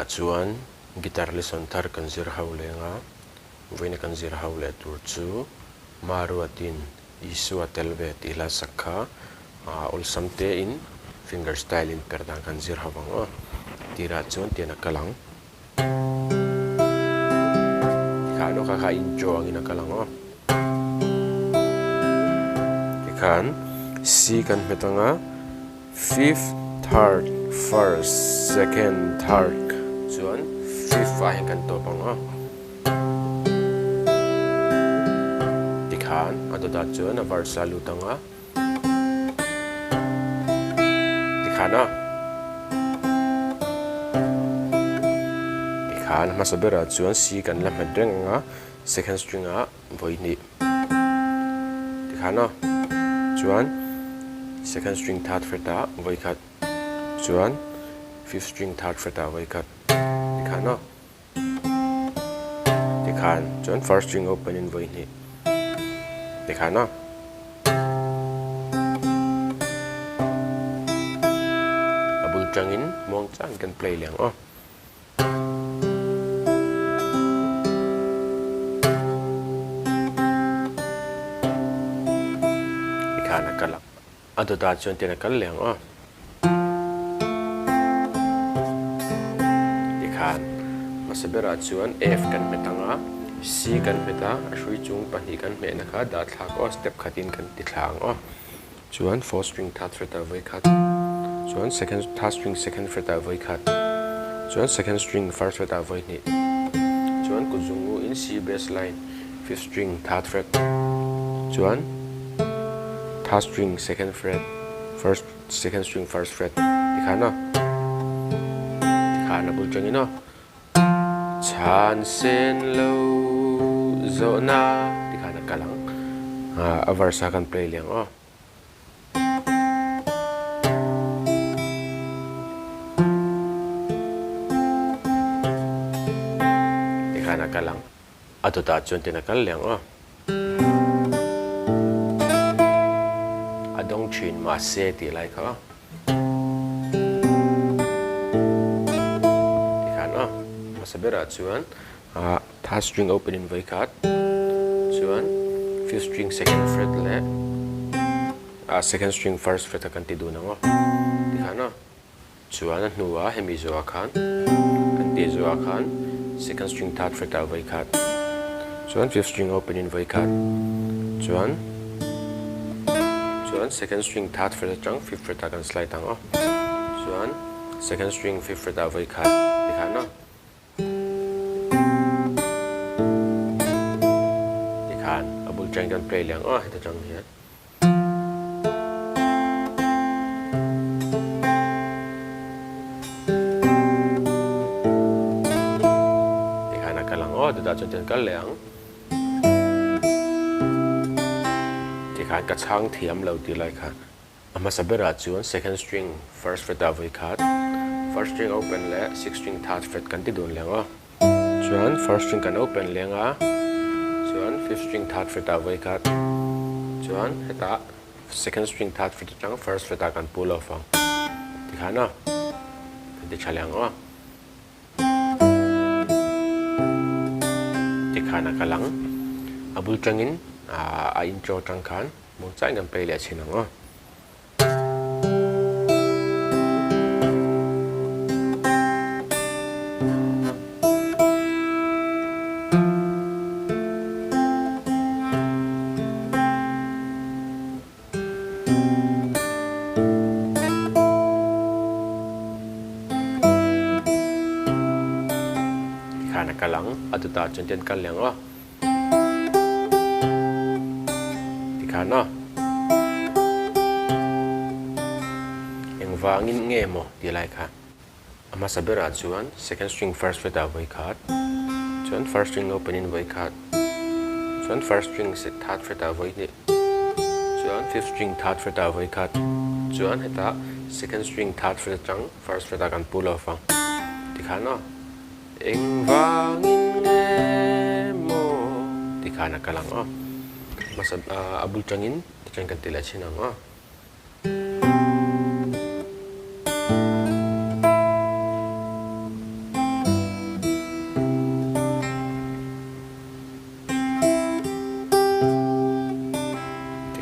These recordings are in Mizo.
Vawiinah chuan guitar lesson thar kan zir ho leng a, vawiina kan zir ho leh tur chu Maruatin Isua tel ve tih hla sak kha awlsam tein finger style in per dan kan zir ho vang aw. Tirah chuan tian a kal ang. Tikhan aw kha kha intro angin a kal ang aw. Tikhan C kan hmet ang a, fifth, third, first, second, third chuan fifth ah hian kan tawp ang aw. Tikhan a dawtah chuan a verse a lut ang a. Tikhan a. Tikhan hmasa berah chuan C kan la hmet reng ang a, second string ah vawi hnih. Tikhan a. Chuan second string third fret ah vawi khat. Chuan fifth string third fret ah vawi khat. Tikhan a. Tikhan chuan first string open in vawi hnih tikhan a. A bul tangin muang chang kan play leh ang aw. Tikhan a kal a. A dawtah chuan tian a kal leh ang aw. Tikhan hmasa berah chuan F kan hmet ang a, C kan hmet a, a hrui chung pahnih kan hmehna kha dah thlak aw, step khatin kan ti thla ang aw. Chuan fourth string third fret ah vawi khat, chuan second third string second fret ah vawi khat, chuan second string first fret ah vawi hnih, chuan kut zungu in C bass line fifth string third fret, chuan third string second fret first second string first fret tikhan a tikhan a bul tangin a chhan sen lo zawhna tikhan a kal ang a verse a kan play leh ang aw. Tikhan a kal ang. A dawtah chuan tin a kal leh ang aw. A dawng thin mahse tih lai kha aw. Tikhan aw. Hmasa berah chuan third string open in vawi khat chuan fifth string second fret leh second string first fret a kan ti dun ang aw. Tikhan aw. Chuan a hnuah hemi zuah khan kan tih zuah khan second string third fret ah vawi khat chuan fifth string open in vawi khat chuan chuan second string third fret atang fifth fret ah kan slide ang aw chuan second string fifth fret ah vawi khat tikhan aw tikhan a bul tang kan play leh ang aw heta tang hian. Tikhan a kal ang aw, chutah chuan tian kal leh ang. Tikhan ka chhang thiam lo tih lai kha a hmasa berah chuan second string first fret ah vawi khat, first string open leh sixth string third fret kan ti dun leh ang aw. Chuan first string kan open leng a, chuan fifth string third fret ah vawi khat, chuan hetah second string third fret atang first fret ah kan pull off ang tikhan a, kan ti tha leh ang aw. Tikhan a kal ang, a bul tangin a intro tang khan muangchangin kan play leh chhin ang aw. Tikhan a kal ang, a dawtah chuan tian kal leh ang aw. Tikhan a. Engvangin nge maw tih lai kha a hmasa berah chuan second string first fret ah vawi khat, chuan first string open in vawi khat, chuan first string third fret ah vawi hnih, chuan fifth string third fret ah vawi khat, chuan hetah second string third fret atang first fret ah kan pull off ang tikhan a. Engvangin nge maw ti khan a kal ang aw. Hmasa a bul tangin tichuan kan ti leh chhin ang aw.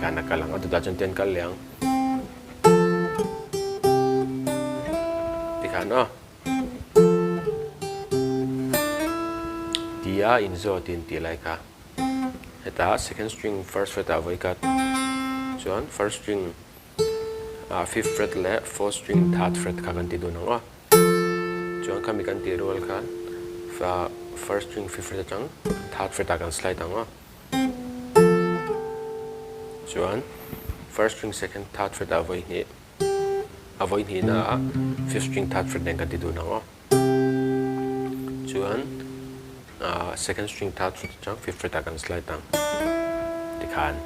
Tikhan a kal ang a, chutah chuan ten kal leh ang. Tikhan aw. Tia inzawt in tih lai kha. Hetah second string first fret ah vawi khat chuan first string ah fifth fret leh fourth string third fret kha kan ti dun ang aw. Chuan khami kan tih rual khan first string fifth fret atang third fret ah kan slide ang aw. Chuan first string second third fret ah vawi hnih a vawi hnihna ah fifth string third fret nen kan ti dun ang aw. Chuan second string third fret atang fifth fret ah kan slide ang tikhan.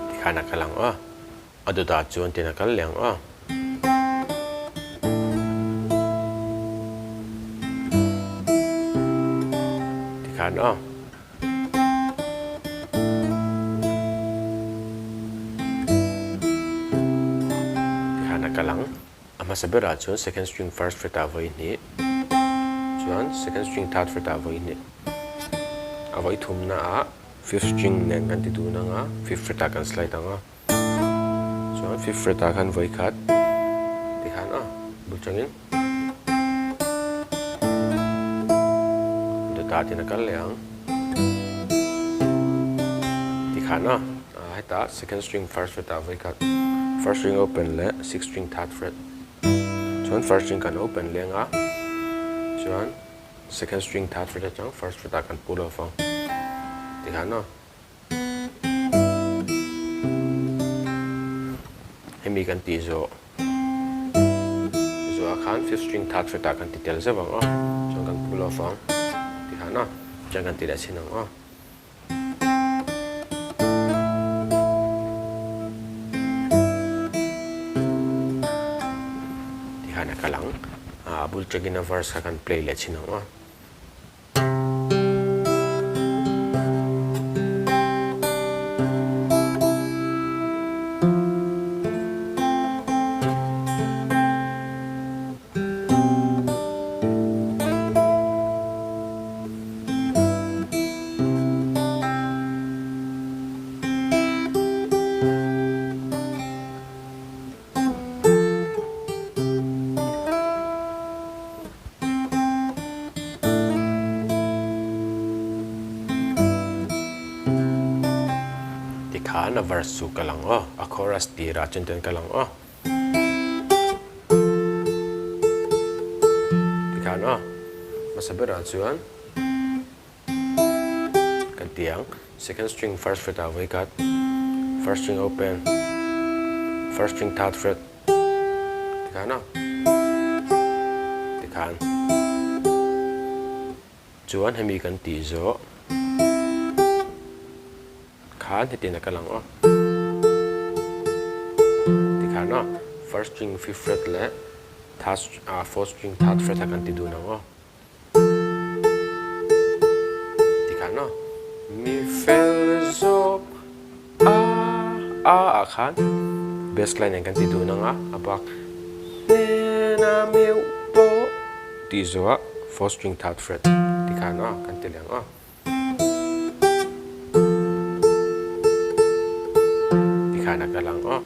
Tikhan a kal ang aw. A dawtah chuan tin a kal leh ang aw. Tikhan aw. Tikhan a kal ang. A hmasa berah chuan second string first fret ah vawi hnih, chuan second string third fret ah vawi hnih. A vawi thumna ah fifth string nen kan ti dun ang a, fifth fret ah kan slide ang a. Chuan fifth fret ah khan vawi khat ti khan a bul tangin dawtah tin a kal leh ang ti khan a. Hetah second string first fret ah vawi khat first string open leh sixth string third fret chuan first string kan open leng a chuan second string third fret atang first fret ah kan pull off ang tikhan aw hemi kan tih zawh zawh ah khan fifth string third fret ah kan ti tel zeuh ang aw chuan kan pull off ang tikhan aw chuan kan ti leh chhin ang aw. Tikhan a kal ang. A bul tangin a verse kha kan play leh chhin ang aw. Tikhan a verse chu ka lang aw, a chorus tirah chuan tian ka lang aw. Tikhan aw, hmasa berah chuan kan ti ang, second string first fret ah vawi khat, first string open, first string third fret, tikhan aw, tikhan chuan hemi kan tih zawh khan hetiang a kal ang aw, tikhan aw, first string fifth fret leh third fourth string third fret a kan ti dun ang aw. Tikhan aw. Mi fel zawk a a ah khan bass line nen kan ti dun ang a, a bak hnena meuh pawh tih zawhah fourth string third fret tikhan aw kan ti leh ang aw. Tikhan a kal ang aw.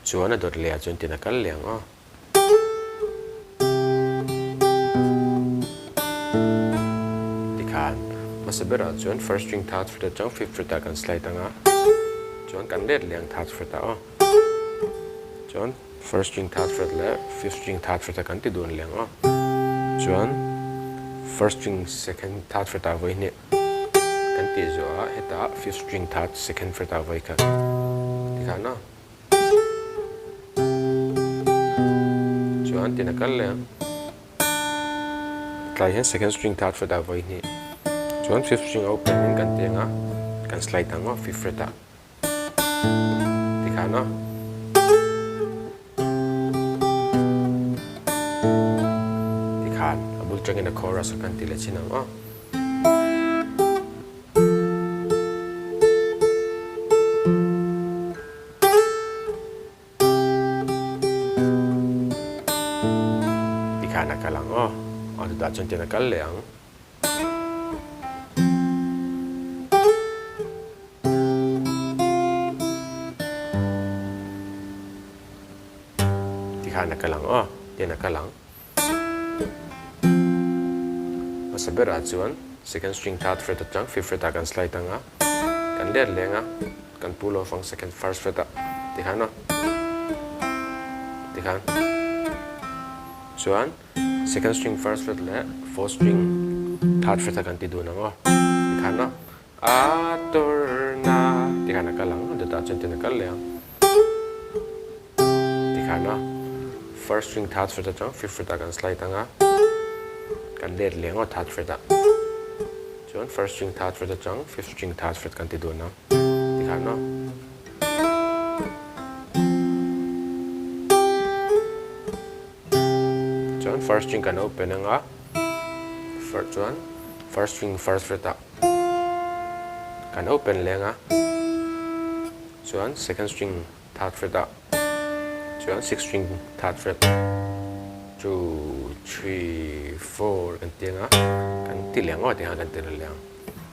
Chuan a dawt leh ah chuan tin a kal leh ang aw. Tikhan, hmasa berah chuan first string third fret atang fifth fret ah kan slide ang a, chuan kan let leh ang third fret ah aw. Chuan first string third fret leh fifth string third fret ah kan ti dun leh ang aw. Chuan first string second third fret ah vawi hnih kan tih zawh ah hetah fifth string third second fret ah vawi khat tikhan aw. Chuan tin a kal leh ang. Tlai hian second string third fret ah vawi hnih. Chuan fifth string a open in kan ti ang a, kan slide ang aw fifth fret ah. Tikhan aw. Tikhan a bul tangin a chorus a kan ti leh chin ang aw. Tikhan a kal ang aw. Aw chutah chuan tian a kal leh ang. Tikhan a kal ang aw, tian a kal ang. Hmasa berah chuan second string third fret atang fifth fret ah kan slide ang a, kan let leng a, kan pull off ang second first fret ah tikhan aw, tikhan chuan second string first fret leh fourth string third fret ah kan ti dun ang aw, tikhan aw. A tawrna tikhan a kal ang, a dawtah chuan tin a kal leh ang. Tikhan a first string third fret atang fifth fret ah kan slide ang a, kan let leh ang aw third fret ah. Chuan first string third fret atang fifth string third fret kan ti dun ang. Tikhan aw. Chuan first string kan open ang a, chuan first string first fret ah. Kan open leng a, chuan second string third fret ah chuan sixth string third fret two three four kan ti ang a, kan ti leh ang aw tih khan kan ti leh ang,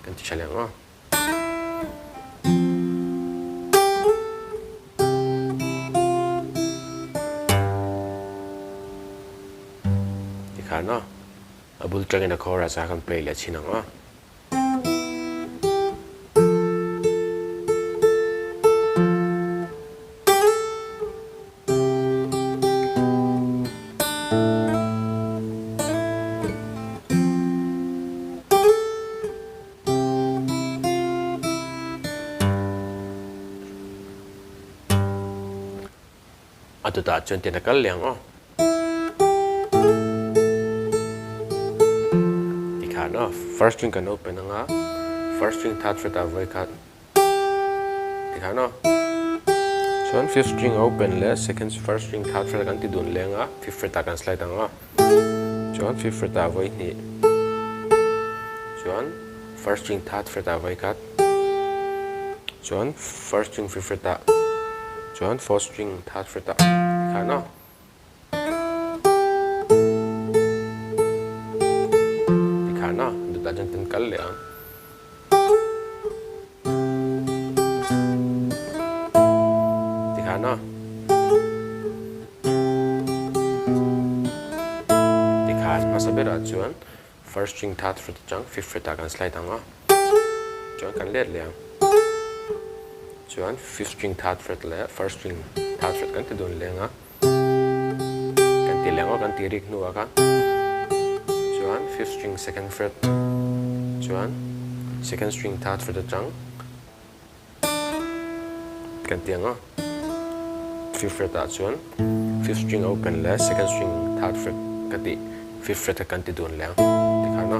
kan ti tha leh ang aw. Tikhan aw. A bul tangin a chorus a kan play leh chhin ang aw. A dawtah chuan tin a kal leh ang aw. Tikhan aw, first string kan open ang a, first string third fret ah vawi khat tikhan aw. Chuan fifth string a open leh second first string third fret kan ti dun leng a, fifth fret ah kan slide ang aw. Chuan fifth fret ah vawi hnih chuan first string third fret ah vawi khat. Chuan first string fifth fret ah chuan fourth string third fret ah tikhan aw. Tikhan aw dawtah chuan kan kal leh ang. Tikhan aw. Tikhan hmasa berah chuan First string third fret atang fifth fret ah kan slide ang a, chuan kan let leh ang. Chuan fifth string third fret leh first string third fret kan ti dun leng a, kan ti leng a kan ti rik hnuah khan chuan fifth string second fret chuan second string third fret atang Kan ti ang a, fifth fret ah chuan fifth string open leh second string third fret ka tih fifth fret kha kan ti dun leh ang tikhan a.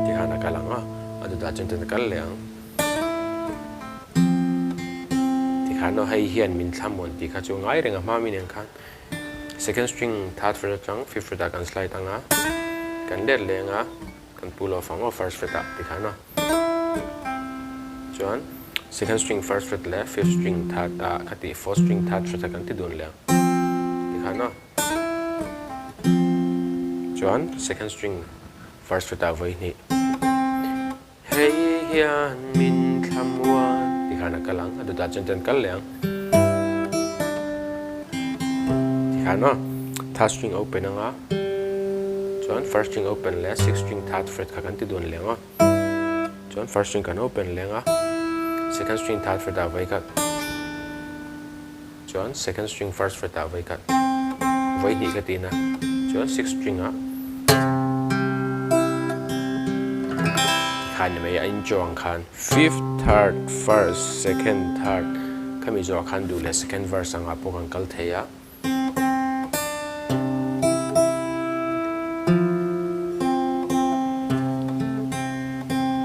Tikhan a kal ang a, a dawtah chuan tin a kal leh ang. Tikhan aw hei hian min thlamuan tih kha chu ngai reng a hma mi nen khan Second string third fret atang fifth fret ah kan slide ang a, kan let leng a, kan pull off ang aw first fret ah tikhan a. Chuan second string first fret leh fifth string third ah kha tih fourth string third fret ah kan ti dun leh ang tikhan a. Chuan second string first fret ah vawi hnih. Hei hian min thlamuan ti khan a kal ang, a dawtah chuan kan kal leh ang. Ti khan aw, third string open anga chuan first string open leh sixth string third fret kha kan ti dun leh ang aw. Chuan first string kan open leh anga second string third fret ah vawi khat chuan second string first fret ah vawi khat vawi hnih ka tin a chuan sixth string ah tikhan ni mai a intro ang khan fifth third first second third khami zawh ah khan duh leh second verse ang ah pawh kan kal thei a.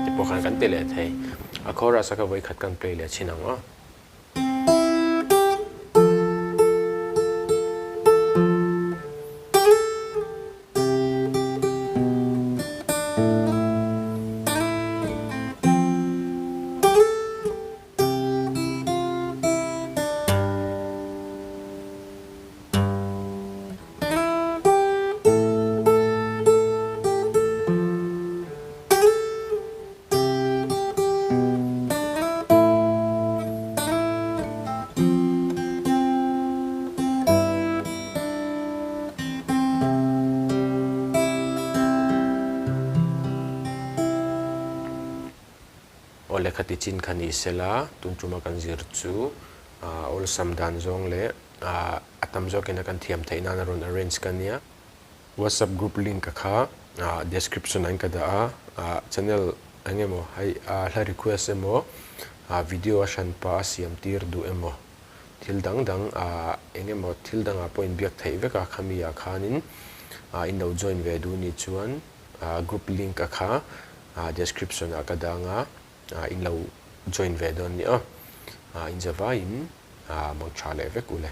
Ti pawh khan kan ti leh thei a chorus a kha vawi khat kan play leh chhin ang aw. Aw lehkha ti chin kha ni sela, tun tuma kan zir chu awlsam dan zawng leh a tam zawkin a kan thiam theih nan a rawn arrange ka nia. WhatsApp group link a kha description ah in ka dah a, channel eng emaw hei hla request emaw video a hranpa a siam tir duh emaw thil dang dang eng emaw thil dangah pawh inbiak theih vek a khami ah khanin in lo join ve duh nih chuan group link a kha description ah ka dang a in lo join ve dawn nia in zavaiin mang tha leh vek u le.